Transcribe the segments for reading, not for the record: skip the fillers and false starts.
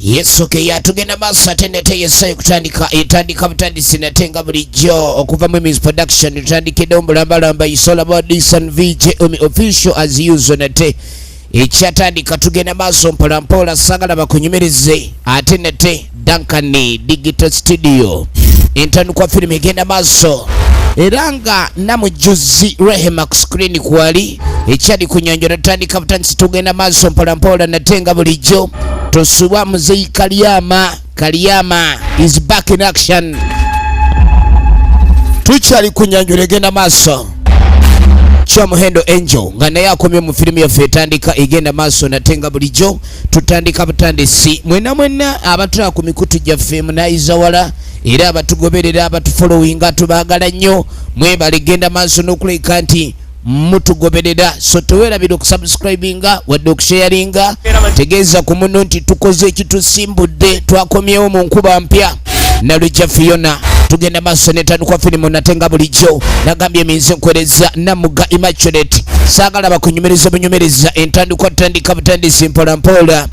Yes, okay, ya tugenda maaso ate nate yesayo kutandika etandika butandisi nate nga bulijjo okuva mu Miss Production tutandikiddewo mulambalamba. It's all about this and VJ Omi Official as usual. Nate ekyatandika, tugenda maaso mpola mpola, sagala bakunyumirize ate nate Duncan Digital Studio, entandikwa firimu egenda maaso era nga Namujuzi Rehema ku screen kwali ekyali ku nyanjo. Tutandika butandisi, tugenda maaso mpola mpola nate nga bulijjo. Tosubwa Muzeyi Kalyama. Kalyama is back in action. Tukyali ku nyanjula egenda maaso. Kyomuhendo Angel nga naye akomye mu firimu yaffe etandika egenda maaso nate nga bulijjo. Tutandika butandisi. Mwena mwena abatula ku mikutu gyaffe munayiza wala era abatugoberera, abatufollowinga, tubaagala nnyo, mwebale genda maaso n'okuleka nti mutugoberera. So teweerabira okusubscribinga wadde okusharinga. Tegeeza ku muno nti tukoze ekitusimbudde, twakomyewo mu nkuba mpya Nalujja Fiona. Tugenda maaso netandikwa firimu nate nga bulijjo. Nagambye eminze nkwereza Namuga Immaculate, saagala bakunyumiriza bunyumiriza. Entandikwa tutandika butandisi mpola mpola,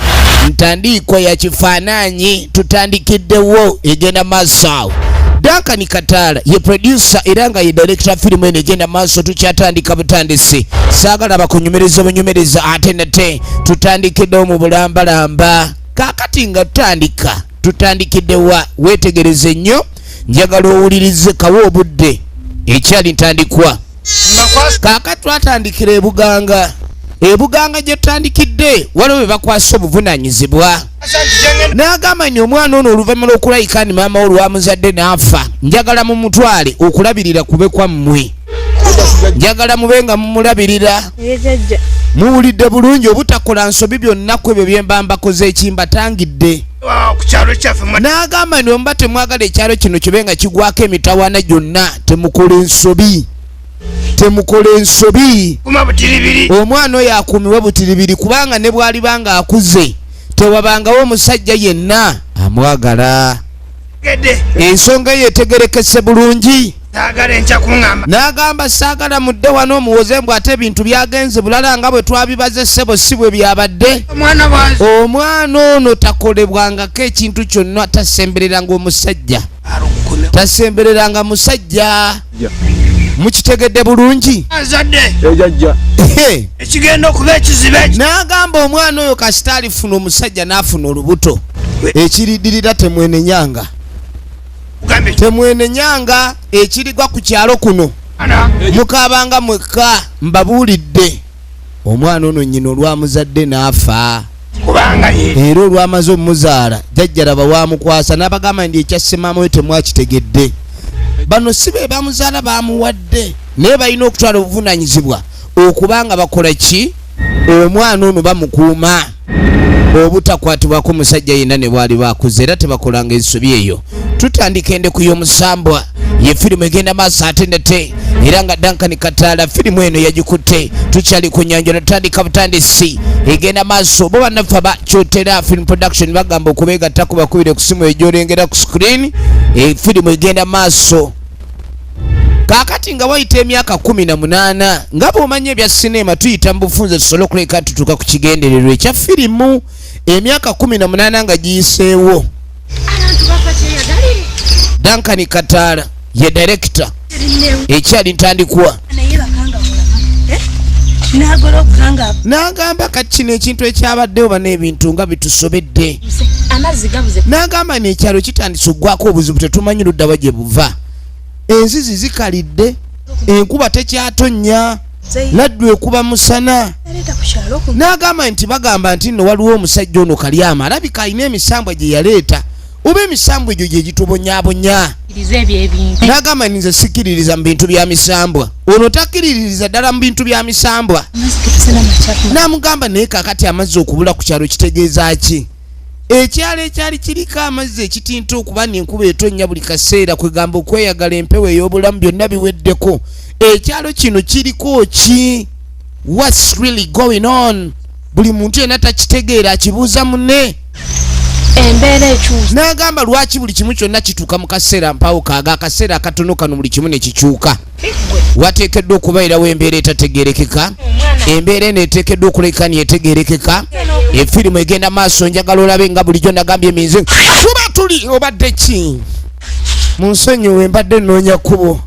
ntandikwa ya kifaananyi tutandikiddewo egenda maaso awo. Duncan Katala ye producer era nga ye director firimu eno egenda maaso. Tukyatandika butandisi, saagala bakunyumiriza bunyumiriza ate nate tutandikiddewo mu bulambalamba. Kaakati nga tutandika, tutandikiddewa? Weetegereze nnyo, njagala owulirize, kawa obudde. Ekyali ntandikwa. Kaakati twatandikira Ebuganga. Ebuganga gye tutandikidde waliwo be bakwasa obuvunanyizibwa, n'agamba nti omwana ono oluvannyuma lw'okulayika ni maama we olwamuzadde n'afa, njagala mumutwale okulabirira kube kwammwe, njagala mube nga mumulabirira. Jjajja. Muwulidde bulungi, obutakola nsobi byonna ku ebyo byemba mbakoze ekimbatangidde. Ku kyalo kyaffe N'agamba nti omuba temwagala ekyalo kino kibe nga kigwako emitawaana gyonna, temukola ensobi, temukola ensobi. Kuma butiribiri. Omwana oyo akuumibwe butiribiri, kubanga ne bw'aliba nga akuze tewabangawo omusajja yenna amwagala. Gedde. Ensonga eyo etegerekese bulungi. Saagala enkya kuŋŋamba. N'agamba saagala mudde wano omuwoze mbw ate ebintu byagenze bulala nga bwe twabibaze. Ssebo, si bwe byabadde. Omwana wange. Omwana ono takolebwangako ekintu kyonna, tasembereranga omusajja, tasembereranga musajja. Mukitegedde bulungi? Azadde. Ejajja. Ehe. Ekigenda okuba ekizibu eki N'agamba omwana oyo kasita alifuna omusajja n'afuna olubuto, ekiridirira temwenenyanga. Kugambye. Temwenenyanga ekirigwa ku kyalo kuno. Ana. Mukabanga mwekka, mbabuulidde. Omwana ono nnyina olwamuzadde n'afa. Kubanga ye Era olwamaze omuzaala, jjajjalaba wamukwasa n'abagamba nti ekyasse maama we temwakitegedde. Bano si be bamuzaala, bamuwadde, naye balina okutwala obuvunaanyizibwa okuba nga bakola ki, omwana ono bamukuuma obutakwatibwako musajja yenna ne bwali bakuze, era tebakolanga ensobi eyo. Tutandika endeku y'omusambwa, ye firimu egenda maaso ate nate era nga Duncan Katala firimu eno yagikutte. Tukyali ku nyanjula, tutandika butandisi egenda maaso. Bo bannaffe aba Kyotera Film Production bagamba okubeegattako, bakubire ku simu egyolengera ku screen. Firimu egenda maaso. Kaakati nga wayita emyaka 18, nga bw'omanyi ebya sinema tuyita mu bufunze tusobole okuleka tutuuka ku kigendererwa ekya firimu. Emyaka 18 nga giyiseewo, Abantu bafa kyeyagalire. Duncan Kataala ye director. Ekyali ntandikwa. Naye bakanga kulaba nagola okukanga. N'agamba kati kino ekintu ekyabaddewo bana ebintu nga bitusobedde. Amazzi gabuze. N'agamba nekyalo kitandise oggwako obuzibu, tetumanyi luddawa gye buva. Enzizi zikalidde, enkuba tekyatonnya, laddu ekuba musana. Aleeta ku kyalo kuno. N'agamba nti bagamba nti nno waliwo omusajja ono Kalyama alabika alina emisambwa gye yaleeta, oba emisambwa egyo gye gitubonyaabonya. Iriza ebyo ebintu. N'agamba nti nze sikkiririza mu bintu bya misambwa. Ono takkiririza ddala mu bintu bya misambwa. Amazzi getusena makyafu. N'amugamba naye kaakati amazzi okubula ku kyalo kitegeeza ki? Ekyalo ekyali kiriko amazzi ekitinta okuba n'enkuba etonnya buli kaseera, kwegamba okweyagala empewo ey'obulamu, byonna biweddeko. Ekyalo kino kiriko ki? What's really going on? Buli muntu yenna takitegeera, akibuuza munne. Embeera ekyusa. N'agamba lwaki buli kimu kyonna kituuka mu kaseera mpawo kaaga akaseera akatono kano buli kimu ne kikyuka? Wateekeddwa okubeerawo embeera etategerekeka. Embeera eno eteekeddwa okuleka ni etegerekeka. Efirimu egenda maaso, njagala olabe nga bulijjo nagambye eminze tuba tuli. Obadde ki? Munsonyiwe, mbadde nnoonya kkubo.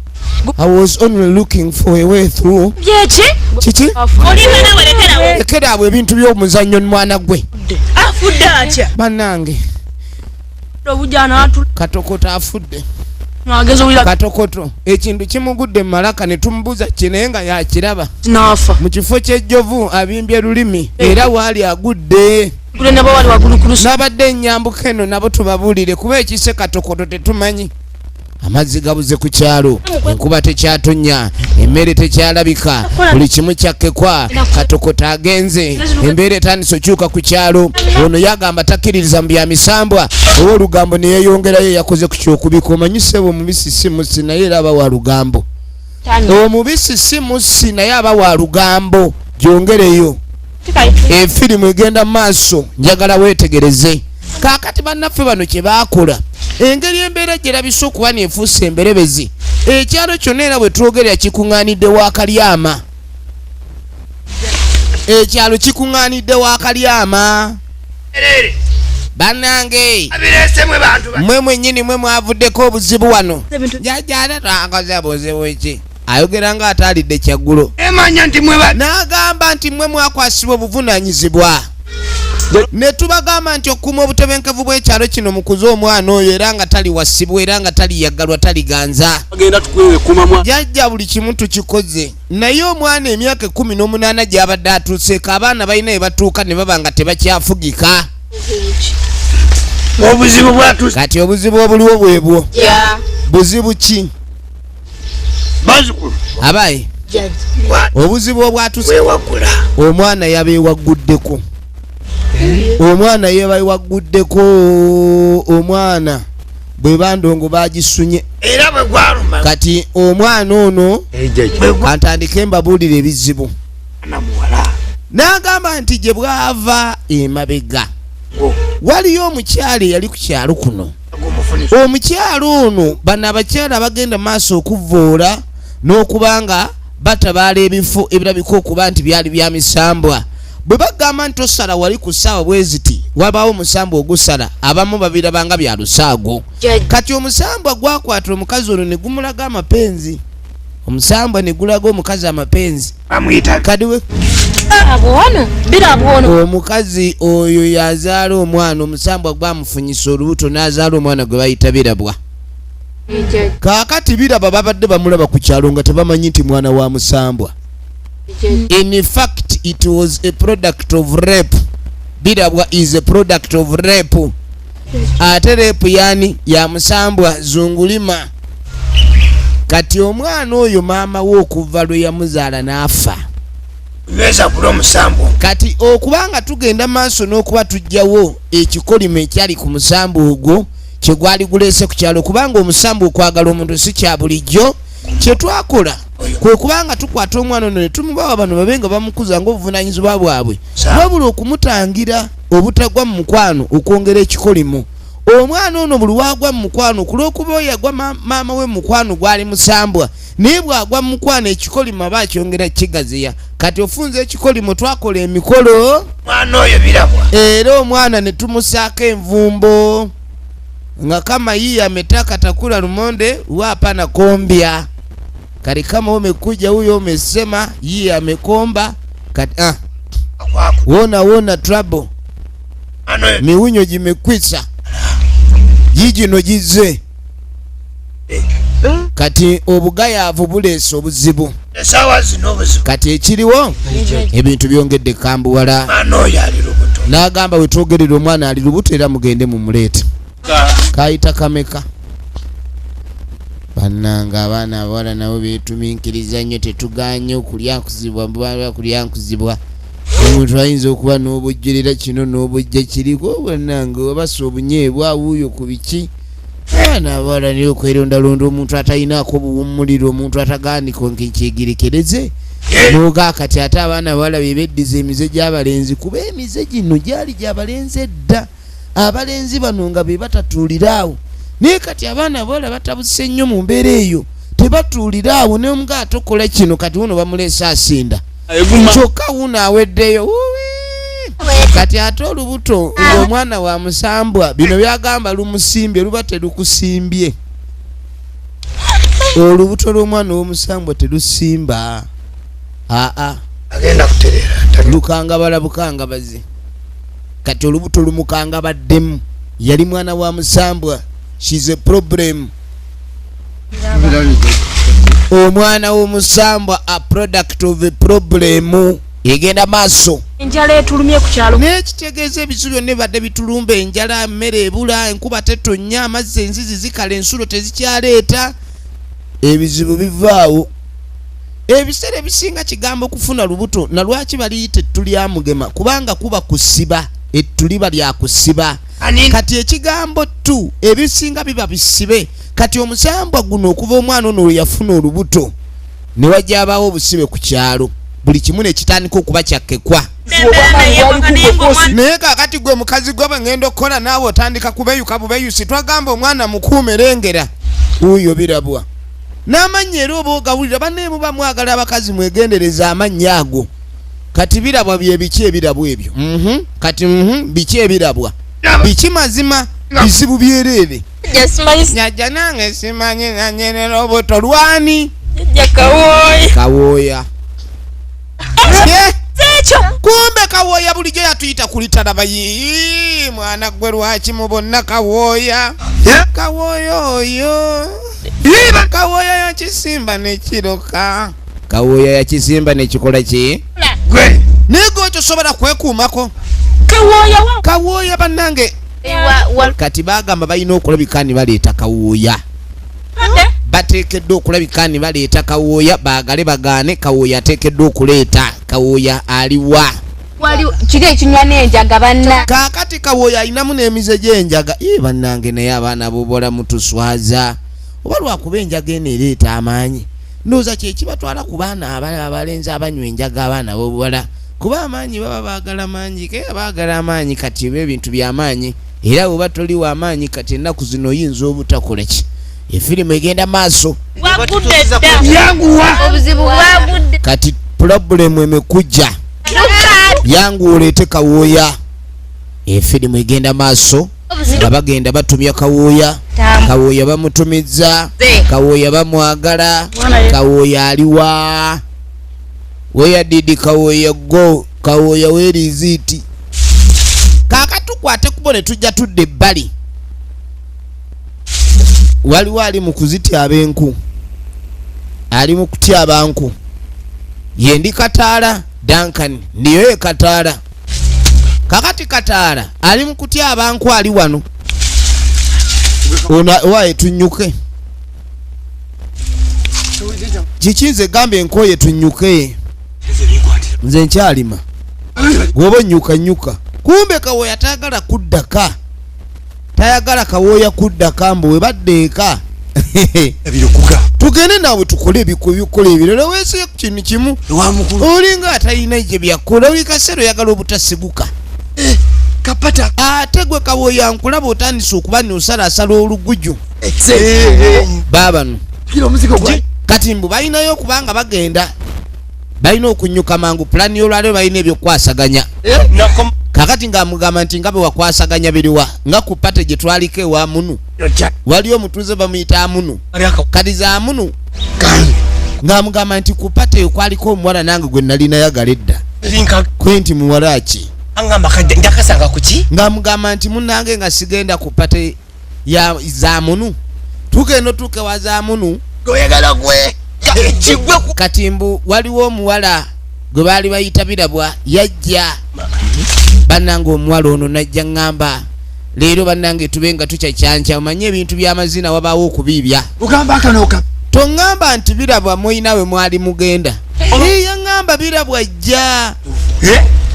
I was only looking for a way through. Byeki? Kiki? Olimba nawe, lekerawo. Lekera abo ebintu by'omuzannyo, mwana gwe. Afudde atya? Bannange. Obujja natu. Katokoto afudde. Ageza owulira. Katokoto ekintu kimugudde mu malaka ne tumubuuza ki, naye nga yakiraba. Naafa. Mu kifo ky'ejjovu abimbye lulimi, era waali agudde. Gule nabo wali waggulu ku lusozi. Nabadde enyambuka eno nabo tubabuulire, kuba ekise Katokoto tetumanyi. Amazzi gabuze ku kyalo, enkuba tekyatonnya, emmere tekyalabika, buli kimu kyakkekwa. Katokoto agenze, embeera etandise okyuka ku kyalo. Ono yagamba takkiririza mu bya misambwa, ow'olugambo neyeyongerayo. Yakoze ku kyokubika. Omanyi ssebo, omubisi si musi, naye era aba wa lugambo. Omubisi si musi, naye aba wa lugambo. Gyongereyo, efirimu egenda mu maaso, njagala weetegereze. Kaakati bannaffe bano kye baakola, engeri embeera gyerabise okuba neefuusa emberebezi, ekyalo kyonna era bwe twogerera kikuŋŋaanidde wakalyama. Ekyalo kikuŋŋaanidde wakalyama. Erere. Bannange. Abireese mwe bantu ba. Mwe mwennyini mwe mwavuddeko obuzibu wano. Ebintu- Jajja ate twakoze buzibu ki? Ayogera nga ataalidde kyaggulo. Emanya nti mwe ba. N'agamba nti mmwe mwakwasibwa obuvunaanyizibwa ne tubagamba nti okuuma obutebenkevu bw'ekyalo kino, mukuze omwana oyo, era nga taliwasibwa, era nga taliyagalwa, taliganza. Agenda tukwekuma mwa. Jajja, buli kimu tukikoze, naye omwana emyaka 18 gy'abadde atuuseeko, abaana balina we batuuka ne baba nga tebakyafugika. Obuzibu bwatuuse. Kati obuzibu obuliwo bwebwo buzibu ki? Bazukulu. Abayi, obuzibu obwatuuse, Wewagula. omwana yabeewagguddeko, omwana yebawaguddeko. Omwana bwe bandongo bagisunye. Era bwe gwaluma. Kati omwana ono, Bwe gwana kantandike mbabuulira ebizibu. Muwala. N'agamba nti gye bwava emabega, Gwo. waliyo omukyala eyali ku kyalo kuno. Gumufunisa. Omukyala ono, bano abakyala bagenda maaso okuvoola n'okuba nga batabaala ebifo ebirabika okuba nti byali bya misambwa. Bwe bagamba nti tosala wali ku ssaawa bwe ziti, wabaawo omusambwa ogusala, abamu babirabanga bya lusaago. Kati omusambwa gwakwata omukazi ono ne gumulaga amapenzi, omusambwa ne gulaga omukazi amapenzi. Bamuyita. Kadiwe. Birabwono, birabwono. Omukazi oyo yazaala omwana, omusambwa gwamufunyisa olubuto n'azaala omwana gwe bayita Birabwa. Kaakati Biraba babadde bamulaba ku kyalo nga tebamanyi nti mwana wa musambwa. In fact, it was a product of rape. Birabwa is a product of rape. Ate rape yani ya musambwa zungulima. Kati omwana oyo, maama we okuva lwe yamuzaala n'afa. Nyweza kuli omusambu. Kati okubanga tugenda maaso n'okuba tujjawo ekikolimo ekyali ku musambu ogwo kyegwali guleese ku kyalo, kubanga omusambu okwagala omuntu si kya bulijjo, kyetwakola kwe kubanga tukwata omwana ono ne tumubawa bano babe nga bamukuza ng'obuvunanyizibwa bwabwe, wabula okumutangira obutagwa mu mukwano okwongera ekikolimo. Omwana ono buli wagwa mu mukwano, ku lw'okuba oyo agwa maama we mu mukwano gwali musambwa, naye bw'agwa mu mukwano ekikolimo aba akyongera kigaziya. Kati ofunza ekikolimo, twakola emikolo. Mwana oyo Birabwa. Era omwana ne tumusaako envumbo nga kama yiye ametaka takula lumonde wapana kombya. Kati kama umekuja huyo umesema yiye amekomba kati Kwaku. wona wona trouble. Mwana oyo. Miwunyo gimekwisa, gigino gizze. Kati obugayaavu buleese obuzibu. Essaawa zino obuzibu. Kati ekiriwo, ebintu byongedde kambuwala. Mwana oyo ali lubuto. N'agamba wetwogerera omwana ali lubuto, era mugende mumuleete. Kayita kameka? Bannanga, abaana abawala nabo beetuminkiriza nnyo. Tetuganye okulya nkuzibwa, mbwa kulya nkuzibwa. Omuntu ayinza okuba n'obujjirira kino n'obujja kiriko. Bannange, wabasa obunyeebwa wuuyo ku biki. Abaana abawala naye okwerondalonda, omuntu atalinaako obuwummuliro, omuntu atagandika nkekyegerekereze noga. Kati ate abaana abawala be beddiza emize gy'abalenzi, kuba emize gino gyali gy'abalenzi edda. Abalenzi bano nga be batatuulira awo, naye kati abaana abawala batabuse nnyo mu mbeera eyo, tebatuulira awo. Neomuga atokola kino, kati wuno bamuleese asinda, kyokka wuno aweddeyo. Wuwi! Kati ate olubuto ng'omwana wa musambwa, bino byagamba lumusimbye, luba terukusimbye. Olubuto lw'omwana w'omusambwa terusimba, aa. Agenda kutereera. Lukangabala bukangabazi. Kati olubuto lumukangabaddemu, yali mwana wa musambwa. She's a problem. Omwana w'omusambwa, a product of a problem. Egenda maaso. Enjala etulumye ku kyalo. Naye kitegeeza ebizibu byonna ebadde bitulumba, enjala, emmere ebula, enkuba tetonnya, amazzi, enzizi zikala, ensulo tezikyaleeta, ebizibu bivaawo. Ebiseera ebisinga kigambo okufuna lubuto, na lwaki baliyita ettu lya mugema? Kubanga kuba kusiba, ettu liba lya kusiba. Ani? Kati ekigambo ttu ebisinga biba bisibe. Kati omusambwa guno, okuva omwana ono lwe yafuna olubuto, ne wajja abaawo obusibe ku kyalo, buli kimu ne kitandika okuba kyakkekwa. Naye kakati gwe mukazi gwe, bwe ngenda okukola naawe otandika kubeyuka bubeyusi. Twagamba omwana mukuume, lengera wuuyo birabwa n'amannya, era oba ogawulira. Banne muba mwagala abakazi, mwegendereza amannya ago. Kati birabwa bye biki ebirabwa ebyo? Kati biki ebirabwa biki? Mazima bizibu byereere. Jjajja, simanyi. Jjajja, nange simanyi nanyerera obuto lwani. Jjajja, Kawooya. Kawooya. Ye! Ekyo. Kumbe Kawooya bulijjo yatuyita kulitalaba. Yii, mwana gwe, lwaki mu bonna Kawooya? Kawooya oyo, Kawooya yakisimba nekiroka. Kawooya yakisimba nekikola ki? Gwe. Naye gwe tosobola kwekuumako. Kawooya wa? Kawooya, bannange. Kati bagamba balina okulabika ni baleeta Kawooya. Bateekeddwa okulabika ni baleeta Kawooya, baagale bagaane, Kawooya ateekeddwa okuleeta. Kawooya aliwa? Wali kiri ekinywa n'enjaga, banna. Kaakati Kawooya alinamu n'emize gy'enjaga. Ii, bannange, naye abaana bobola mutuswaza. Oba lwakuba enjaga eno ereeta amaanyi, ndowooza kyekibatwala ku baana abalenzi abanywa enjaga. Abaana bobuwala kuba amaanyi baba baagala mangi, ke baagala amaanyi. Kati eba ebintu byamaanyi, era bweba toli wamaanyi, kati ennaku zino oyinza obutakola ki. Efirimu egenda maaso. Wagudde dda. Yanguwa. Obuzibu bwagudde. Kati problem emekujja, yangu oleete Kawooya. Efirimu egenda maaso nga bagenda batumya Kawooya. Kawooya bamutumizza, Kawooya bamwagala. Kawooya aliwa? Where did Kawooya go? Kawooya, where is it? Kaakatukwate kubo ne tujja tudda ebbali. Waliwo ali mu kuzityaba enku, ali mu kutyaba nku. Ye ndi Kataala Duncan, niyo ye Kataala. Kakati Kataala ali mu kutyaba nku, ali wano. Ono waye tunyuke kiki? Nze gamba enkoye tunyuke, nze nkyalima, gwoba onyuka nyuka. Kumbe Kawooya tayagala kuddaka, tayagala Kawooya kuddaka. Mbu we badda eka, tugende naawe tukole ebikola ebirala. Weeseye ku kintu kimu. Wamukulu. Olinga atalina gye byakola, buli kaseera oyagala obutasiguka. Kapata. Ate gwe Kawooya, nkulaba otandise okuba nosalasala oluguju. Baabano. Kira omuzigo gwa. Kati mbu balinayo okubanga bagenda, balina okunyuka mangu. Pulani y'olwaliro, balina ebyokukwasaganya. Kakati ng'amugamba nti nga bwe wakwasaganya biriwa? Nga ku party gye twaliko ewa Munu, waliyo omutuuze bamuyita Amunu. Kati za Amunu ng'amugamba nti ku party eyo kwaliko omuwala nange gwe nali nayagala edda. Kwe nti muwala ki? Njakasanga kuki? Ng'amugamba nti munnange, nga sigenda ku party ya Zamunu, tugenda otuuka ewa Zamunu. Oyagala gwe. Kigwe. Kati mbu waliwo omuwala gwe baali bayita Birabwa, yajja. Bannange, omuwala ono najja ŋŋamba leero, bannange, tube nga tukyakyanca. Omanye ebintu by'amazina, wabaawo okubiibya. Ogamba akanoka. Toŋŋamba nti Birabwa mulina we mwali mugenda? Ee, yaŋŋamba Birabwa ajja.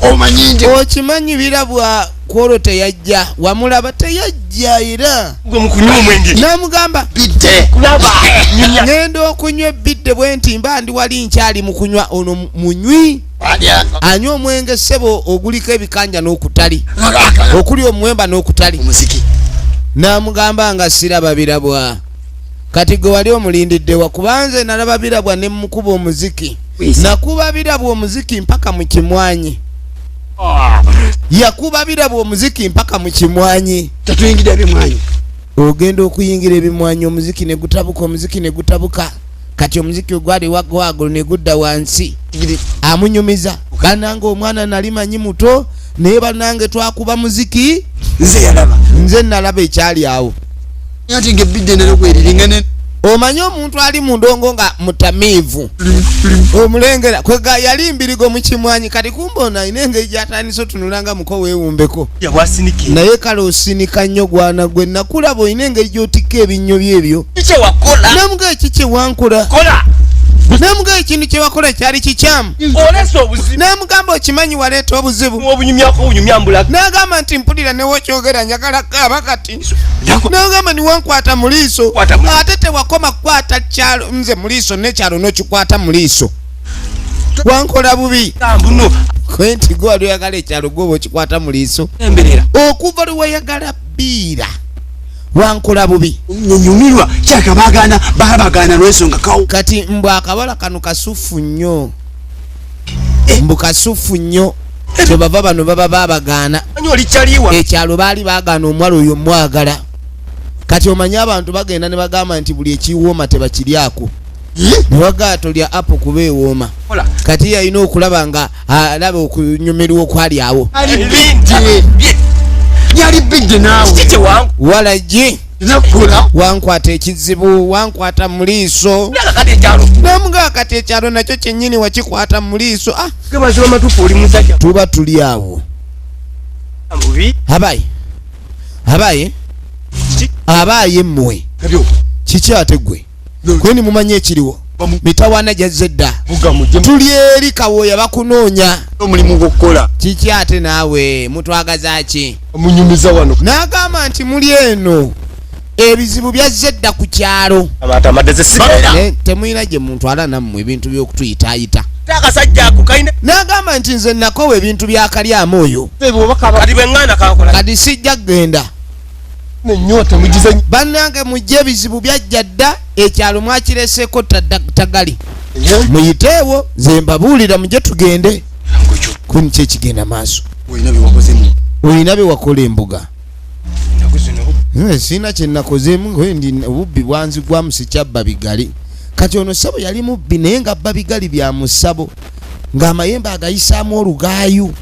Omanyi nti Okimanyi Birabwa kwolwo teyajja, wamulaba teyajja era. Gwe mukunywa omwenge. Namugamba bidde. Kulaba nyumya. Ŋŋenda okunywa ebbidde bwe nti mba ndi wali nkyali mu kunywa. Ono munywi, anywa omwenge ssebo oguliko ebikanja n'okutali, okuli omuwemba n'okutali. Omuziki. N'amugamba nga siraba Birabwa. Kati gwe wali omulindiddewa? Kubanze nalaba Birabwa ne mukuba omuziki, nakuba Birabwa omuziki mpaka mu kimwanyi. Yakuba birabo omuziki mpaka mu kimwanyi. Tetuyingidde ebimwanyi. Ogenda okuyingira ebimwanyi, omuziki ne gutabuka, omuziki ne gutabuka. Kati omuziki ogwali waggulu ne gudda wansi. Amunyumiza, banange omwana nali manyi muto, naye banange twakuba muziki. Nze yalaba. Nze nalaba ekyali awo. Ati ng'ebidde nero kweriringane. Omanyi omuntu ali mu ndongo nga mutamiivu, omulengera kwega yali mbirigo mu kimwanyi. Kati kumbe ono alina engeri gy'atandise otunula nga muko weewumbeko. Naye kale osinika nnyo gwana gwe, nakulaba olina engeri gy'otikka ebinnyo byebyo. Namuga eki kye wankola, namuga ekintu kye wakola kyali kikyamu. Namugamba okimanyi waleeta obuzibu. N'agamba nti mpulira newokyogera njagala kaaba kati. N'agamba niwankwata mu liiso, ate tewakoma kukwata kyalo nze mu liiso n'ekyalo n'okikwata mu liiso. Wankola bubi. Kwenti gwe wali oyagala ekyalo gwe oba okikwata mu liiso. Okuva lwe wayagala bbiira wankola bubi. Nyumirwa kyakabagaana baabagaana lw'ensonga kawo. Kati mbw akabala kano kasufu nnyo. Mbu kasufu nnyo. Kyebava bano baba baabagaana. Ekyalo baali baagaana omuwala oyo mwagala. Kati omanyi abantu bagenda ne bagamba nti buli ekiwooma tebakiryako. Ne bagamba tolya apo kuba ewooma. Kati yalina okulaba nga alaba okunyumirwa okwali awo. Yali bidde naawe. Walagi wankwata ekizibu, wankwata mu liiso. Namugaa kati ekyalo nakyo kyennyini wakikwata mu liiso. Tuba tuli awo. Abaye abaye abaye mmwe kiki ate ggwe kweni mumanyi ekiriwo? Mitawaana gyazze dda, tuli eri Kawooya bakunoonya. Omulimu gw'okukola. Kiki ate naawe mutwagaza ki? Munyumiza wano. N'agamba nti muli eno ebizibu byazze dda ku kyalo. Temulina gye muntwala nammwe ebintu by'okutuyitaayita. N'agamba nti nze nakoowa ebintu byakalyamu oyo. Kati sijja kugenda. Bannange mujje ebizibu byajja dda, ekyalo mwakireseeko tagali. Muyiteewo nze mbabuulira mujje tugende. Kuni ki ekigenda maaso? Olina bye wakola embuga. Sirina kye nakozeemu, ndi obubbi bwanzigwamu sikyabba bigali. Kati ono ssebo yali mubbi naye ng'abba bigali bya mu ssabo, ng'amayembe agayisaamu olugaayu.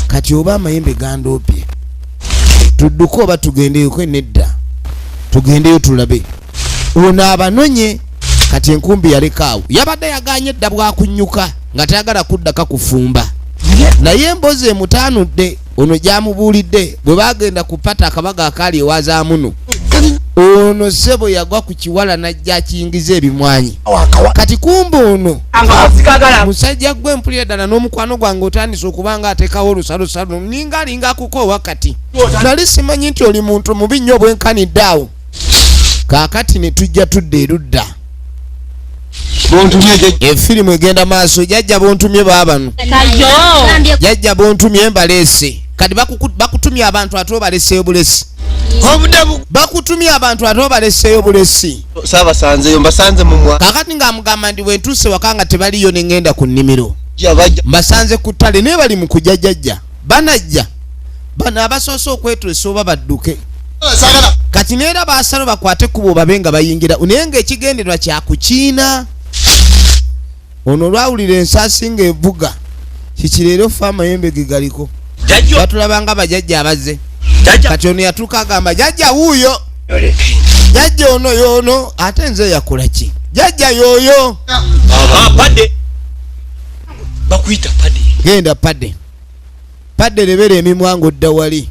Kati oba amayembe gandoopye, tudduke oba tugendeyo? Kwe nedda, tugendeyo tulabe ono abanonye. Kati enkumbi yaleka awo, yabadde yaganye dda bwakunnyuka nga tayagala kuddaka kufumba, naye embozi emutaanudde ono gy'amubuulidde. Bwe bagenda kupata akabaga akaali ewazaamuno, ono ssebo yagwa ku kiwala n'ajja akiyingiza ebimwanyi. Kati kumbe ono musajja gwe mpulira ddala n'omukwano gwange otandise okuba nga ateekawo olusalosalo, ninga alinga akukoowa. Kati nali simanyi nti oli muntu mubi nnyo bwenkanidde awo. Kaakati ne tujja tudda erudda. Efirimu egenda maaso. Jajja bontumye baabano, jajja bontumye mbaleese. Kati bakutumye abantu ate obaleseeyo bulesi. Bakutumye abantu ate obaleseeyo bulesi. Saabasanzeyo, mbasanze mumwa. Kaakati ng'amugamba nti bwe ntuuse waka nga tebaliyo ne ŋŋenda ku nnimiro, mbasanze ku ttale naye bali mu kujja jjajja banajja bano abasoose okwetuusa oba badduke. Kati neera baasalo bakwate ekkubo babe nga bayingira, naye ng'ekigendererwa kyakukiina. Ono olwawulira ensaasi ng'evuga kiki leero fe amayembe ge galiko batulaba nga bajjajja abazze. Kati ono yatuuka agamba jjajja wuuyo, jjajja ono yoono, ate nze yakola ki? Jjajja yooyo. Bakuyita Pade. Genda Pade, Pade lebera emimwa ng'odda wali.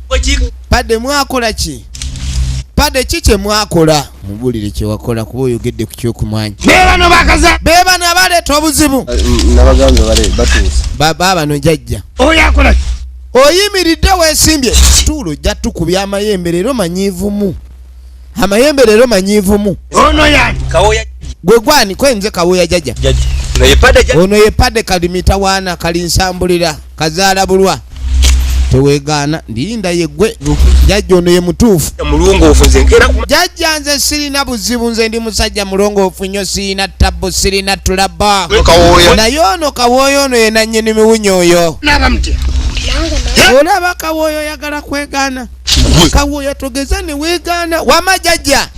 Pade mwakola ki? Pade ki kye mwakola? Mubuulire kye wakola kuba oyogedde ku kyokumwanya. Bebano bakaza. Bebano abaleeta obuzibu. Nabagambye bale batuuse. Baabano jjajja. Oyo akola ki? Oyimiridde weesimbye tuulo, ojja tukubya amayembe leero manyiivumu, amayembe leero manyiivumu. Ono yani. Kawooya. Gwe gwani? Kwenze Kawooya jjajja. Jjajja naye Pade. Ono ye Pade kalimitawaana kalinsambulira kazaala bulwa teweegaana ndiyinda yeggwe jjajja ono ye mutuufu. Mulongoofu nze nkeera. Jjajja nze sirina buzibu, nze ndi musajja mulongoofu nnyo, sirina tabbu, sirina tulaba. Kawooya. Naye ono Kawooya ono ye nannyini miwunyo oyo. Naba mutya? Olaba Kawooyo oyagala kwegaana. Kawooyo togeza ne weegaana. Wama jjajja.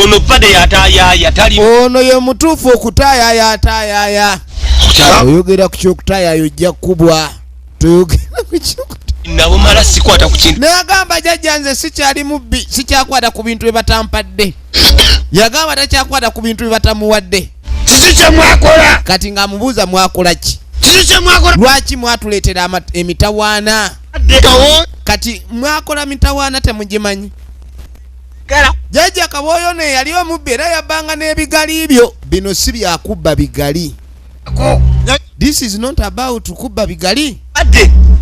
Ono pade yatayaya tali. Ono ye mutuufu okutaayaya ataayaya. Oyogera ku kyokutaayaya ojja kukubwa. Toyogera ku kyokutaayaya. Nabumala sikwata ku kintu. N'agamba jjajja nze sikyali mubbi, sikyakwata ku bintu bye batampadde. Yagamba takyakwata ku bintu bye batamuwadde. Kiki kye mwakola? Kati ng'amubuuza mwakola ki? Kiki kye mwakola? Lwaki mwatuleetera emitawaana? Kati mwakola mitawaana temugimanyi. Jjajja Kaboyo ne yali omubbi era yabbanga n'ebigali byo. Bino si byakubba bigali. This is not about kubba bigali.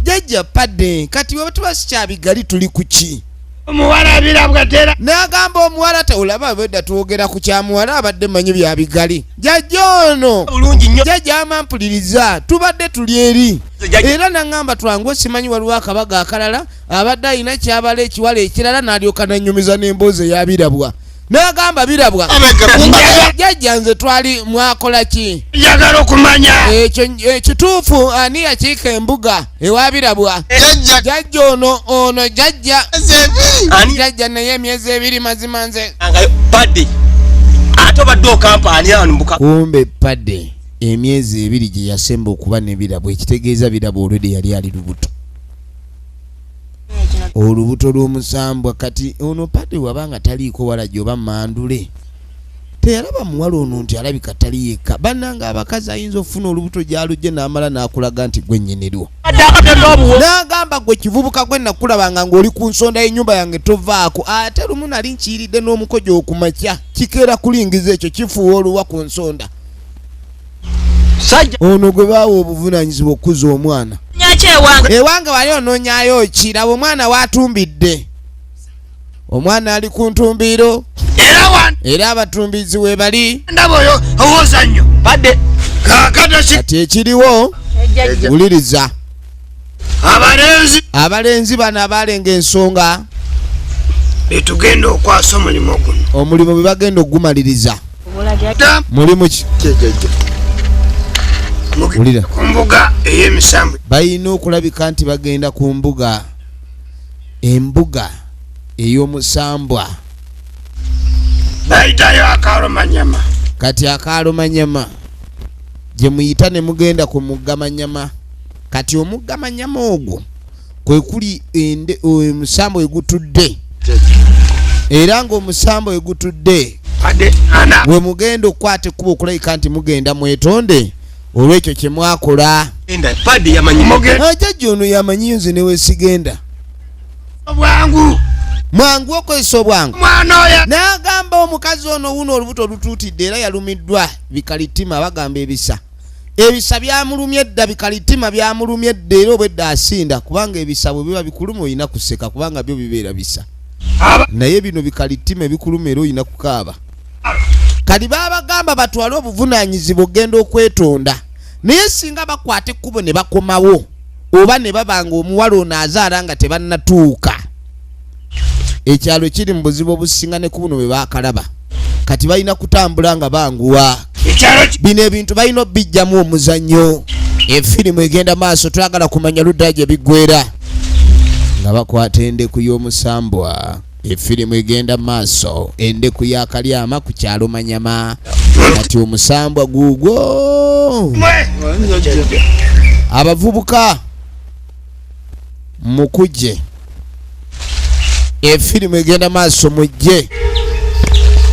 Jjajja Padde, kati we tuba si kya bigali tuli ku ki? Omuwala abirabwa tera. N'agamba omuwala olaba bwedda twogera ku kya muwala abadde manyi bya bigali. Jjajja ono bulungi nnyo. Jjajja amampuliriza tubadde tuli eri. Era n'aŋŋamba twangu simanyi waliwo akabaga akalala abadde alina kyabala ekiwala ekirala n'alyoka n'annyumiza n'emboozi eyabirabwa. N'agamba birabwa. Jjajja nze twali mwakola ki? Njagala okumanya. Ekyo ekituufu ani yakiika embuga ewabirabwa? Jjajja ono jjajja. Jjajja naye emyezi ebiri mazima nze. Padde. Ate obadde okampa ani ano mbuka? Kumbe Padde emyezi ebiri gye yasemba okuba n'ebirabwa ekitegeeza birabwa olwedde yali ali lubuto. Olubuto lw'omusambwa. Kati ono Padde wabanga taliiko walajja oba mandule. Teyalaba muwala ono nti alabika tali yekka. Bannange abakazi ayinza okufuna olubuto gy'alujje n'amala n'akulaga nti gwe nnyinirwo. N'agamba gwe kivubuka gwe nakulabanga ng'oli ku nsonda y'ennyumba yange tovaako. Ate lumu nali nkiyiridde n'omukojo okumakya. Kikeera kulingiza ekyo kifuuwa oluwa ku nsonda. Ono gwe baawa obuvunaanyizibwa okukuza omwana. Ewange wali onoonyaayo ki? Laba omwana w'atumbidde. Omwana ali ku ntumbiiro. Era abatumbizi we bali. Kati ekiriwo wuliriza. Abalenzi bano abalenga ensonga betugenda okwasa omulimu guno. Omulimu bwe bagenda okugumaliriza. Mulimu ki? Wulira. Ku mbuga ey'emisambu. Balina okulabika nti bagenda ku mbuga. Embuga ey'omusambwa. Bayitayo Akaalumanyama. Kati Akaalumanyama gye muyita ne mugenda ku mugga Manyama. Kati omugga Manyama ogwo kwe kuli omusambo we gutudde. Era ng'omusambo we gutudde we mugenda okukwata ekkubo okulabika nti mugenda mwetonde olw'ekyo kye mwakola. Jjajja ono yamanyi nze ne we sigenda. Obwangu. Mwangu okozesa obwangu. N'agamba omukazi ono wuno olubuto olutuutidde era yalumiddwa bikalitima bagamba ebisa. Ebisa byamulumye dda bikalitima byamulumye dda era obwedda asinda kubanga ebisa bwe biba bikuluma olina kuseka kubanga byo bibeera bisa. Naye bino bikalitima ebikuluma era olina kukaaba. Kati baabagamba batwale obuvunaanyizibwa okugenda okwetonda. Naye singa bakwata ekkubo ne bakomawo oba ne babanga omuwala ono azaala nga tebannatuuka. Ekyalo kiri mu buzibu obusinga ne ku buno bwe baakalaba. Kati balina kutambula nga banguwa. Bino ebintu balina obbijjamu omuzannyo. Efirimu egenda maaso twagala kumanya ludda gye biggweera. Nga bakwata endeku y'omusambwa. Efirimu egenda maaso endeku y'akalyama ku kyalo Manyama. Kati omusambwa guugwo. Abavubuka mukujje. Efirimu egenda maaso mujje.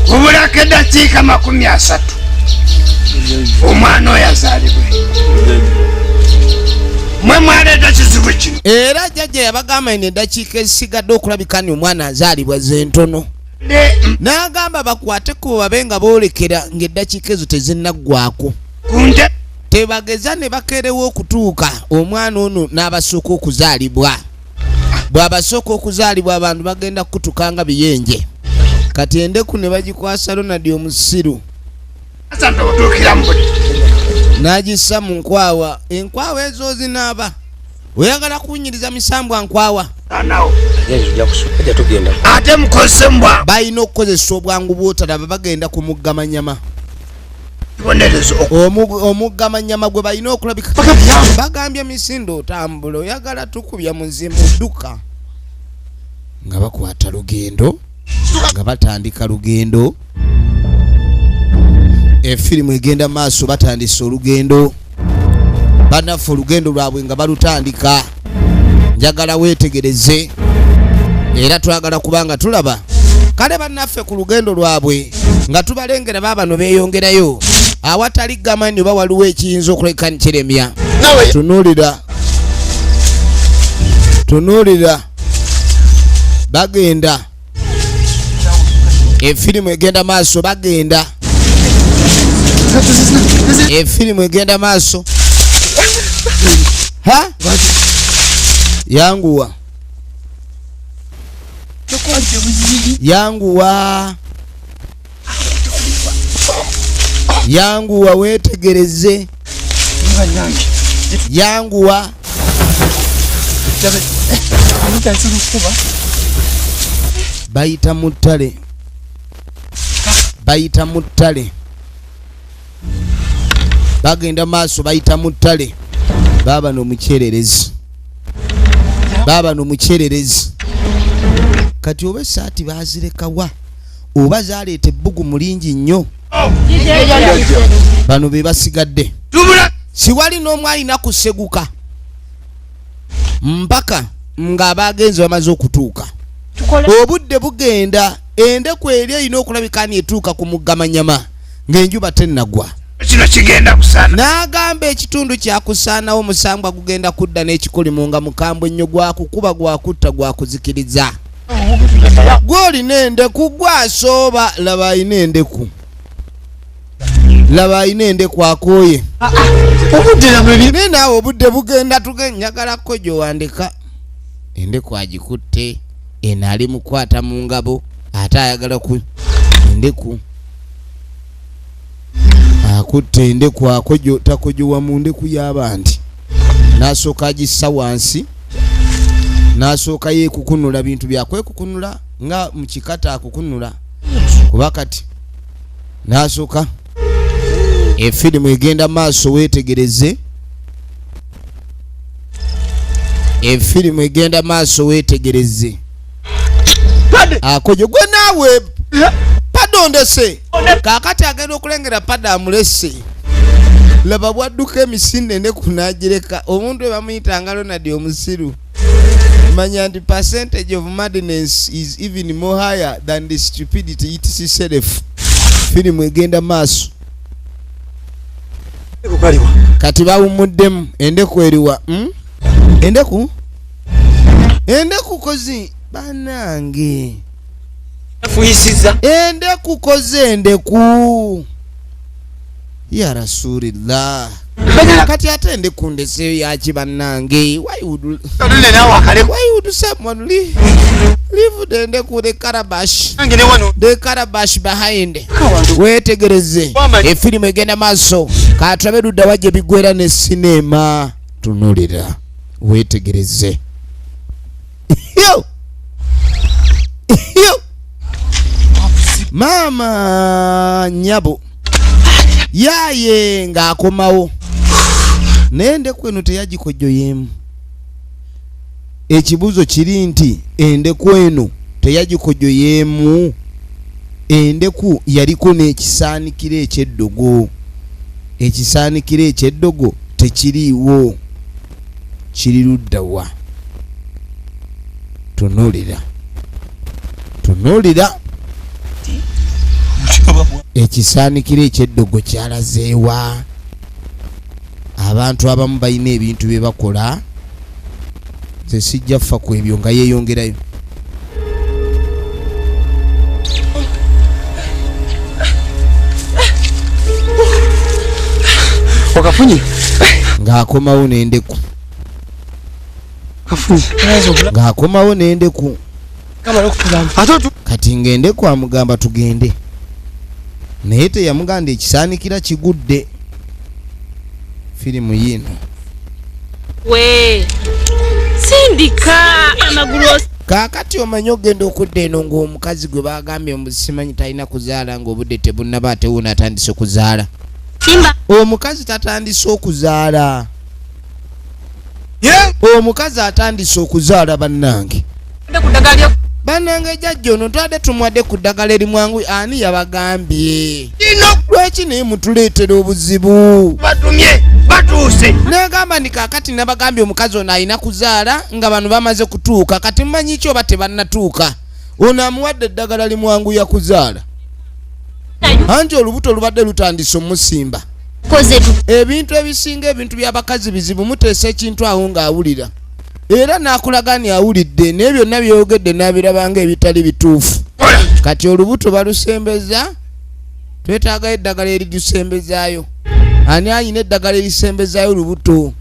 Kubulako eddakiika 30 omwana oyo azaalibwe. Mwe mwaleeta kizibu kino. Era jjajja yabagamba eno eddakiika ezisigadde okulabika nti omwana azaalibwa ze ntono. N'agamba bakwate ku babe nga boolekera ng'eddakiika ezo tezinnaggwako. Tebageza ne bakeerewo okutuuka omwana ono n'abasooka okuzaalibwa. Bw'abasooka okuzaalibwa abantu bagenda kukutuka nga biyenje. Kati endeku ne bagikwasa Ronald omusiru. N'agissa mu nkwawa. Enkwawa ezo zinaaba. Oyagala kuwunyiriza misambwa nkwawa. Ate mukozese mbwa. Balina okukozesa obwangu bw'otalaba bagenda ku mugga Manyama. Omugga manyama gwe balina okulabika. Bagambye misindo otambula oyagala tukubya muzimu dduka. Nga bakwata lugendo, nga batandika lugendo. Efirimu egenda maaso, batandise olugendo. Bannaffe olugendo lwabwe nga balutandika. Njagala weetegereze era twagala kubanga tulaba kale bannaffe ku lugendo lwabwe nga tubalengera baabano beeyongerayo awatali gamanyi oba waliwo ekiyinza okuleka nkiremya. Tunuulira, tunuulira, bagenda. Efirimu egenda maaso, bagenda. Efirimu egenda maaso. Ha? Yanguwa, yanguwa, yanguwa, weetegereze, yanguwa. Bayita mu ttale, bayita mu ttale, bagenda maaso, bayita mu ttale. Baabano omukyererezi, baabano omukyererezi. Kati oba essaati baazirekawa oba zaleeta ebbugumu lingi nnyo. Bano be basigadde, siwali n'omu alina kuseguka mpaka ng'abagenzi bamaze okutuuka. Obudde bugenda, endeku eri erina okulabika ni etuuka ku mugga manyama ng'enjuba tennagwa. Kino kigenda kusaana. N'agamba ekitundu kyakusaanawo, omusambwa gugenda kudda n'ekikolimo nga mukambwe ennyo, gwakukuba, gwakutta, gwakuzikiriza. Gw'olina endeku gwasooba, laba alina endeku, laba alina endeku akooye. Naye naawe obudde bugenda, tugenyagalako gy'owandika. Endeku agikutte, eno ali mukwata mu ngabo ate ayagala ku endeku. Akutte endeku, akojo takojowa mu ndeku y'abandi. N'asooka agissa wansi, n'asooka yeekukunula bintu byakwekukunula nga mu kikata akukunula kuba kati n'asooka. Efirimu egenda maaso, weetegereze. Efirimu egenda maaso, weetegereze. Akojo gwe naawe padondese kaakati agenda okulengera pada amulese. Laba bwadduka emisinde endeku n'agireka. Omuntu we bamuyitanga Ronald omusiru, manya nti percentage of madness is even more higher than the stupidity itself. Firimu egenda maaso. Kati bawummuddemu. Endeku eriwa? Hmm? Endeku, endeku kozi bannange. Fuyisiza. Endeku koze, endeku ya rasulillah. Kati ate endeku ndeseyo yaki bannange? Why would someone leave the endeku, the calabash, the calabash behind? Weetegereze, efirimu egenda maaso. Katulabe ludda wajja ebigwera ne sinema. Tunulira, weetegereze. Yo! Yo! Maama nyabo yaaye ng'akomawo naye endeku eno teyagikojjoyeemu. Ekibuuzo kiri nti endeku eno teyagikojjoyeemu. Endeku yaliko n'ekisaanikira eky'eddogo. Ekisaanikira eky'eddogo tekiriiwo, kiri ludda wa? Tunuulira, tunuulira, ekisaanikira eky'eddogo kyalazeewa? Abantu abamu balina ebintu bye bakola, nze sijja ffa ku ebyo. Nga yeeyongerayo. Wakafunye. Ng'akomawo n'endeku. Kafunye. Ng'akomawo n'endeku. Kamala okutulamu. Ate otu Kati ng'endeku amugamba tugende, naye teyamugamba ekisaanikira kigudde. Firimu yiino. We sindika amagulu. Kaakati omanyi ogenda okudda eno ng'omukazi gwe bagambye mbu simanyi talina kuzaala ng'obudde tebunnaba, ate wuno atandise kuzaala. Omukazi tatandise okuzaala. Omukazi atandise okuzaala bannange. Bannange jjajja ono twadde tumwadde ku ddagala erimwangu, ani yabagambye? Lwaki naye mutuleetera obuzibu? Batumye batuuse. Nagamba nti kaakati nabagambye omukazi ono alina kuzaala nga bano bamaze kutuuka, kati mumanyi ki oba tebannatuuka? Ono amuwadde eddagala limwanguya kuzaala, anti olubuto lubadde lutandise omusimba. Ebintu ebisinga ebintu by'abakazi bizibu, muteesa ekintu awo ng'awulira era n'akulaga ni awulidde, naye byonna byeyogedde n'abirabanga ebitali bituufu. Kati olubuto balusembeza, twetaagayo eddagala erigisembezaayo. Ani ayina eddagala erisembezaayo olubuto?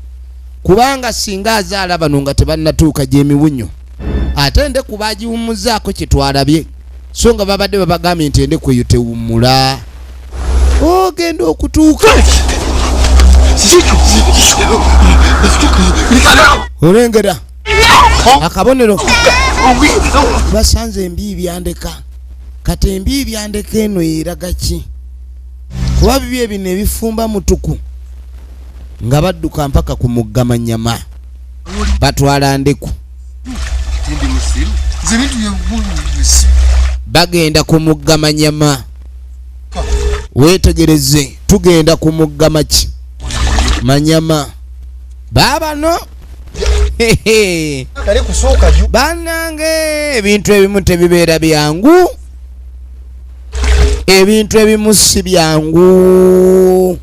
Kubanga singa azaala bano nga tebannatuuka gy'emiwunyo, ate endeku bagiwummuzaako kye twalabye, so nga babadde babagambye nti endeku eyo tewummula ogenda okutuuka. Olengera akabonero basanze embi byandeka. Kati embi byandeka eno eraga ki? Kuba bibi ebino ebifumba mutuku nga badduka mpaka ku mugga Manyama, batwala ndeku bagenda ku mugga Manyama. Weetegereze, tugenda ku mugga maki Manyama. Baabano bannange, ebintu ebimu tebibeera byangu, ebintu ebimu si byangu.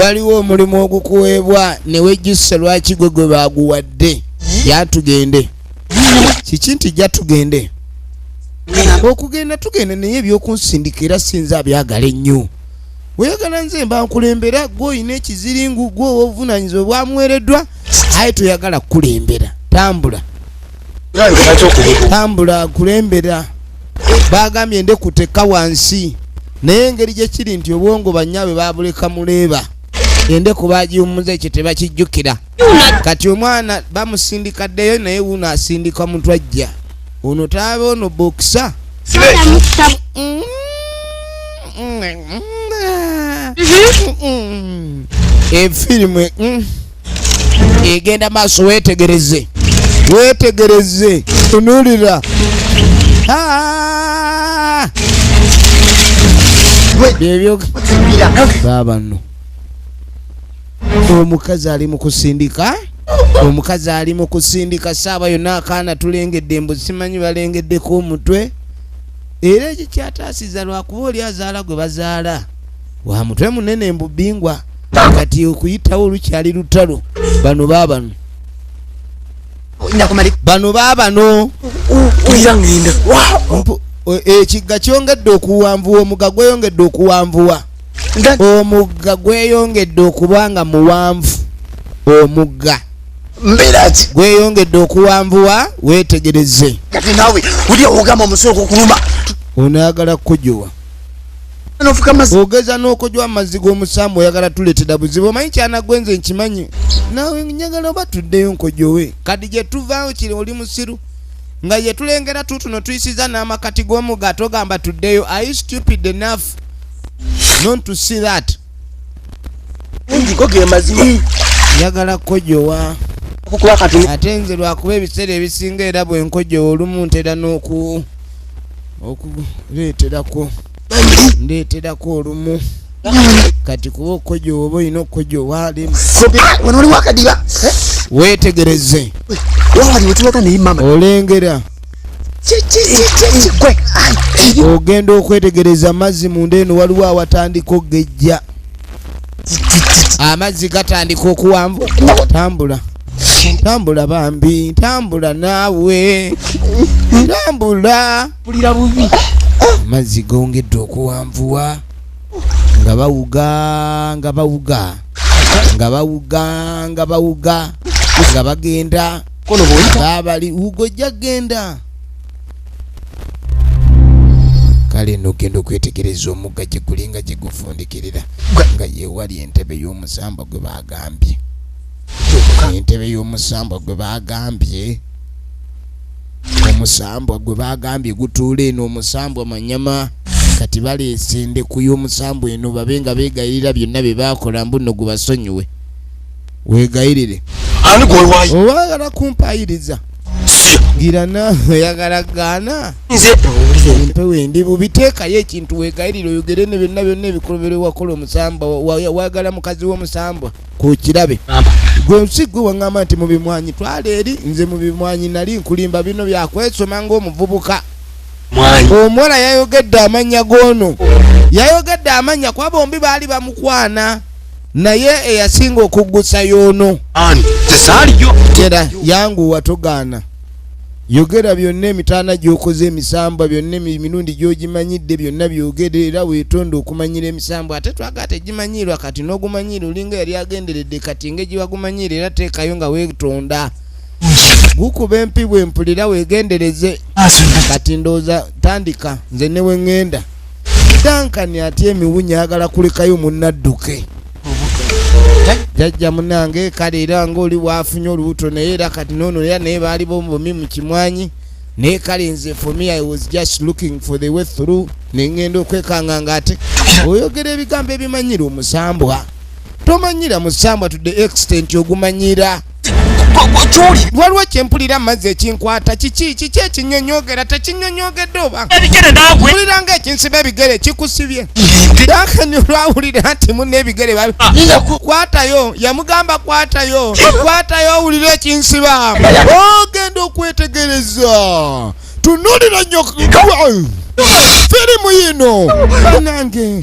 Waliwo omulimu ogukuweebwa ne wejjusa lwaki gwe gwe baguwadde. Yatugende kiki nti jja tugende okugenda tugende, naye ebyokunsindika era sinza abyagala ennyo. Weyagala nze mba nkulembera, gwe olina ekiziringu, gwe ow'obuvunaanyizibwa bwamuweereddwa, aye toyagala kukulembera. Tambula tambula kulembera. Bagambye ndekuteka wansi, naye engeri gye kiri nti obwongo bannyaabwe babuleka muleeba, endeku bagiwummuza, ekyo tebakijjukira. Kati omwana bamusindika ddeyo, naye wuno asindika mutwajja ono taabe ono bokisa. Efirimu egenda maaso, weetegereze, weetegereze, tunulira. Byebyo baabano. Omukazi ali mu kusindika, omukazi ali mu kusindika saaba yonna. Akaana tulengedde mbu simanyi balengeddeko omutwe, era ekyo kyataasiza lwakuba oli azaala gwe bazaala wa mutwe munene mbu bingwa. Kati okuyitawo olukyali lutalo. Bano baabano, bano baabano. Ekigga kyongedde okuwanvuwa, omugga gweyongedde okuwanvuwa, omugga gweyongedde okuba nga muwanvu, omugga gweyongedde okuwanvuwa. Weetegereze. Kati naawe uli ogamba omusolo gukuluma. Onaagala kujowa, ogeza n'okojwa amazzi g'omusambu, oyagala tuleetera buzibu. Omanyi kyanagwenze nkimanyi, naawe njagala oba tuddeyo nkojowe. Kati gye tuvaawo kiri oli musiru nga gye tulengera tuutuno tuyisiza n'amakati g'omugga, togamba tuddeyo. Are you stupid enough not to see that? Go ge mazima. Njagala kukojowa, ate nze lwakuba ebiseera ebisinga era bwe nkojowa olumu ntera n'oku okuleeterako ndeeterako olumu. Kati kuba okukojowa oba olina okukojowa. Wano waliwo akadiba. Weetegereze. Wali wetulaga naye mama. Olengera. Gwe. Ogenda okwetegereza amazzi munda eno, waliwo awatandika okugejja, amazzi gatandika okuwanvu. Tambula tambula bambi, tambula naawe, tambula. Amazzi gongedde okuwanvuwa nga bawuga, nga bawuga, nga bawuga, nga bawuga, nga bagenda babali wugojja genda. Kale nogenda okwetegereza omugga gye gulinga gye gufundikirira, nga yewali entebe y'omusambwa gwe bagambye, entebe y'omusambwa gwe bagambye, omusambwa gwe bagambye gutuula eno, omusambwa Manyama. Kati baleese endeku y'omusambu eno babe nga beegayirira byonna bye baakola, mbu nno gubasonyiwe. Weegayirire. Ani gwe? Oyagala kumpayiriza? Si. Girana, oyagala gaana. Nze. Empewo endi bubi. Teekayo ekintu weegayirire, oyogere ne byonna byonna ebikolobero wakola omusambwa. Wagala mukazi w'omusambwa ku kirabe. Gwe si gwe waŋŋamba nti mu bimwanyi twala eri nze mu bimwanyi nali nkulimba. Bino byakwesoma ng'omuvubuka. Mwanyi. Omuwala yayogedde amannya g'ono, yayogedde amannya kuba bombi baali bamukwana, naye eyasinga okuggusa y'ono. Ani tesaaliyo. Tera yanguwa, togaana, yogera byonna emitaana gy'okoze emisambwa byonna, emirundi gy'ogimanyidde byonna byogere, era weetonde okumanyira emisambwa. Ate twagala tegimanyiirwa, kati n'ogumanyiira olinga yali agenderedde. Kati engeri wagumanyiira, era teekayo nga weetonda, gukuba empi bwe mpulira, weegendereze. Kati ndowooza tandika, nze ne we ŋŋenda. Dankani atya emiwunya, ayagala kulekayo munnadduke jjajja munange. Kale era ngaoli bwafunye olubuto, naye era kati noono era naye baali bomi mu kimwanyi. Naye kale nze, for me, I was just looking for the way through, neŋŋenda okwekanga nga ate oyogera ebigambo ebimanyira omusambwa. Tomanyira musambwa to the extent ogumanyira. Kyoli. Waliwo kyempulira amazzi ekinkwata. Kiki kiki ekinyonyogera? Tekinyonyogedde oba? Ebigere naawe. Mpulira nga ekinsiba ebigere kikusibye. Dankani olwawulira nti munna ebigere babi, kwatayo, yamugamba kwatayo, kwatayo owulire ekinsiba. Ogenda okwetegereza, tunulira nnyo firimu yino banange.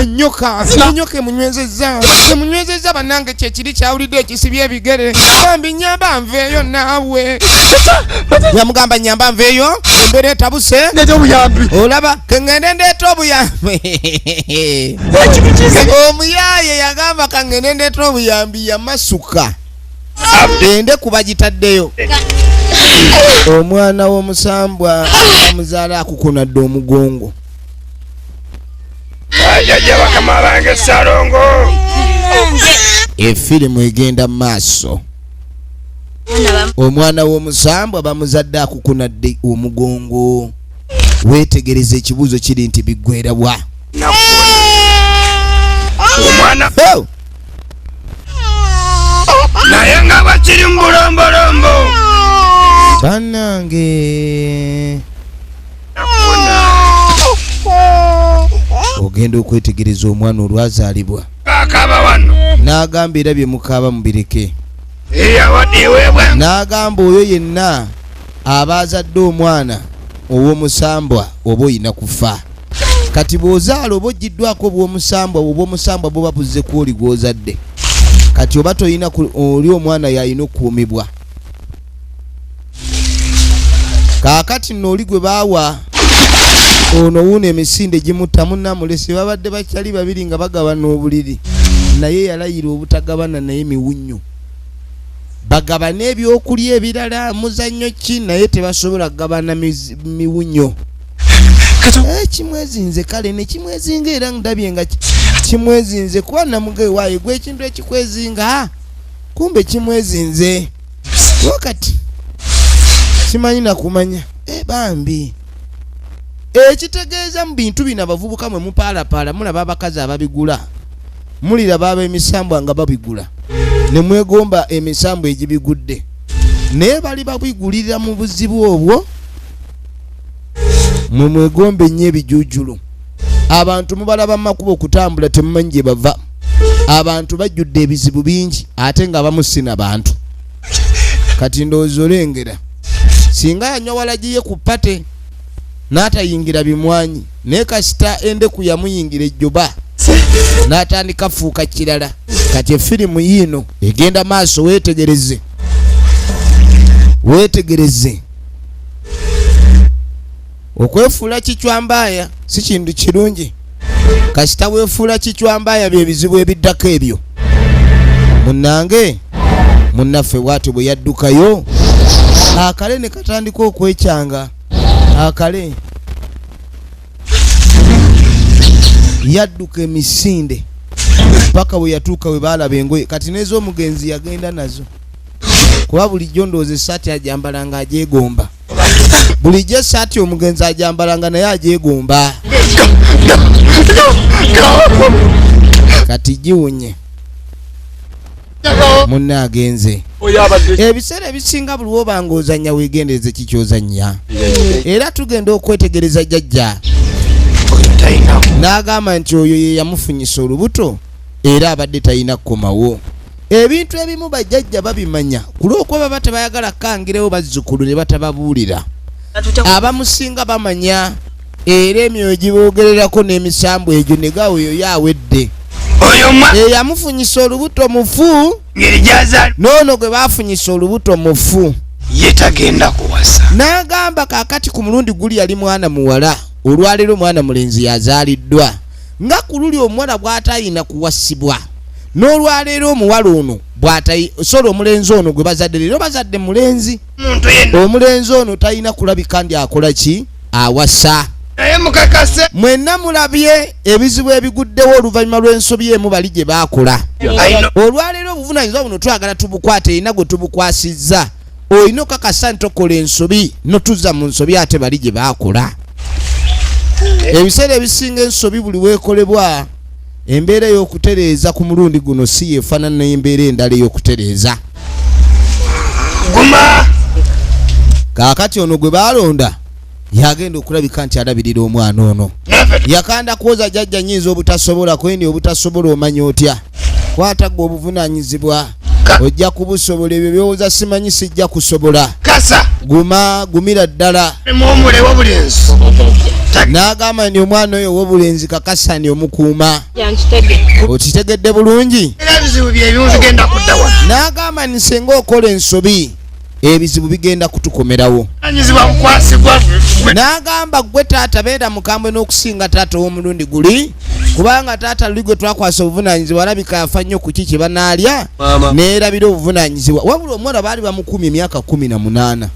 Enyoka, enyoka emunywezezza, emunywezezza banange. Kyekiri kyawulidde ekisibye ebigere. Bambi nyamba nveeyo naawe, yamugamba nyamba nveeyo, embeera etabuse. Ndeeta obuyambi. Olaba keŋŋende ndeeta obuyambi. Omuyaaye yagamba kaŋŋende ndeeta obuyambi, yamasuka endeku bagitaddeyo. Omwana w'omusambwa bamuzaala akukunadde omugongo. Jajja bakama bange Salongo. Efirimu egenda mu maaso. Omwana w'omusambwa bamuzadde akukunadde omugongo. Weetegereza, ekibuuzo kiri nti biggwera bwa? Omwana. Oh! Naye nga bakiri mu bulombolombo. Bannange, ogenda okwetegereza omwana olwazaalibwa Akaba wano. N'agamba era bye mukaaba mubireke. Eyawadde eweebwa. N'agamba oyo yenna aba azadde omwana ow'omusambwa oba oyina kufa. Kati bw'ozaala oba ogiddwako obw'omusambwa, obw'omusambwa buba buzze kwoli gw'ozadde. Kati oba toyina oli omwana yalina okukuumibwa. Kaakati nno oli gwe baawa ono wuuno emisinde gimutta munnamulese. Babadde bakyali babiri nga bagabana obuliri, naye yalayira obutagabana naye miwunnyo. Bagabane ebyokulya ebirala, muzannyo ki, naye tebasobola kugabana miwunyo. Kimwezinze kale nekimwezinga, era ndabye nga kimwezinze kuba namugae waayo gwe ekintu ekikwezinga, kumbe kimwezinze wakati simanyi nakumanya. Bambi ekitegeeza mu bintu bino abavubuka mwe mupaalapaala, mulaba abakazi ababigula, muliraba ab'emisambwa nga babigula ne mwegomba emisambwa egibigudde, naye bali babigulira mu buzibu obwo. Mwe mwegombe nnyo ebijuujulu. Abantu mubalaba mu makubo okutambula, temumanyi gye bava. Abantu bajjudde ebizibu bingi, ate nga bamusina bantu. Kati ndowooza olengera singa yanywa walagiye ku party n'atayingira bimwanyi, naye kasita endeku yamuyingira ejjoba n'atandika fuuka kirala. Kati efirimu yiino egenda maaso, weetegereze, weetegereze. Okwefuula kichwambaaya si kintu kirungi. Kasita weefuula kichwambaaya, bye bizibu ebiddako ebyo. Munnange, munnaffe bw'atyo bwe yaddukayo akale ne katandika okwekyanga. Akale yadduka emisinde paka bwe yatuuka we baalaba engoye. Kati n'ez'omugenzi yagenda nazo, kuba bulijjo ndowooza essaati ajambala nga agyegomba. Bulijjo essaati omugenzi ajambala nga naye agyegomba. Kati giwunye munne agenze. Ebiseera ebisinga buli wobanga ozannya weegendereze kikyozannya. Era tugenda okwetegereza jjajja n'agamba nti oyo ye yamufunyisa olubuto era abadde talina kukomawo. Ebintu ebimu bajjajja babimanya ku lw'okuba baba tebayagala kkangirewo bazzukulu ne batababuulira. Abamusinga bamanya era emyoyo giboogererako n'emisambu egyo ne gawa oyo ye awedde. Eyamufunyisa olubuto mufu, n'ono gwe baafunyisa olubuto mufu. Ye tagenda kuwasa. N'agamba kaakati ku mulundi guli yali mwana muwala, olwaleero mwana mulenzi yazaaliddwa. Nga ku luli omuwala bw'atayina kuwasibwa, n'olwaleero omuwala ono bw'atayi, sorry, omulenzi ono gwe bazadde leero bazadde mulenzi. Omulenzi ono talina kulabika ndi akola ki? Awasa. Naye mukakase. Mwenna mulabye ebizibu ebiguddewo oluvannyuma lw'ensobi emu bali gye baakola. Olwaleero obuvunaanyizibwa buno twagala tubukwate, erina gwe tubukwasizza. Olina okakasa nti tokola ensobi notuzza mu nsobi ate bali gye baakola. Ebiseera ebisinga ensobi buli weekolebwa embeera ey'okutereeza ku mulundi guno si yeefaanana n'embeera endala ey'okutereeza. Guma! Kaakati ono gwe baalonda yagenda okulabika nti alabirira omwana ono. Yakanda kwoza jjajja nnyinza obutasobola kweni obutasobola omanya otya. Kwata ggwe obuvunaanyizibwa ojja kubusobola ebyo by'owoza simanyi sijja kusobola. Kasa. Guma, gumira ddala. Muwumule w'obulenzi. N'agamba nti omwana oyo ow'obulenzi kakasa nti omukuuma. Okitegedde bulungi? Era ebizibu bye bimu bigenda kudda wano. N'agamba nti singa okola ensobi ebizibu bigenda kutukomerawo. N'agamba ggwe taata beera mukambwe n'okusinga taata ow'omulundi guli, kubanga taata luli gwe twakwasa obuvunaanyizibwa alabika yafa nnyo ku ki kye banaalya neerabira obuvunaanyizibwa. Wabula omuwala baali bamukuumye emyaka 18.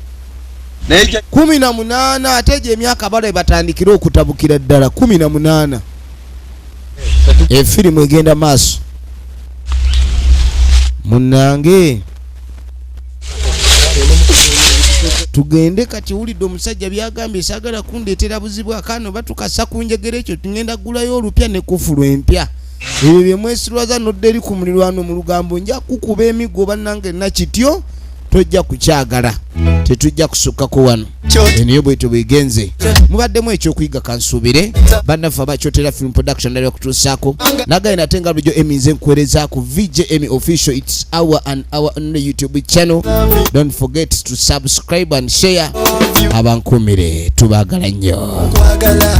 18 ate gye emyaka bala batandikira okutabukira ddala 18. Efirimu egenda maaso. Munnange tugende kati wulidde omusajja byagambye saagala kundeetera buzibu akaano batukasa ku njegere ekyo tugenda kugulayo olupya ne kufulu empya. Ebyo bye mwesirwaza n'odda eri ku mulirwano mu lugambo nja kukuba emiggo bannange nakityo tojja kukyagala tetujja kusukkako wano. Eno bwetyo bwegenze. Mubaddemu ekyokuyiga kansuubire bannaffe abakyotera Film Production ndala okutuusaako nagaye nate nga bulijjo Emmy nze nkuweereza ku VJ Emmy Official. It's our and our only YouTube channel. Don't forget to subscribe and share. Abankuumire tubaagala nnyo. Kwagala.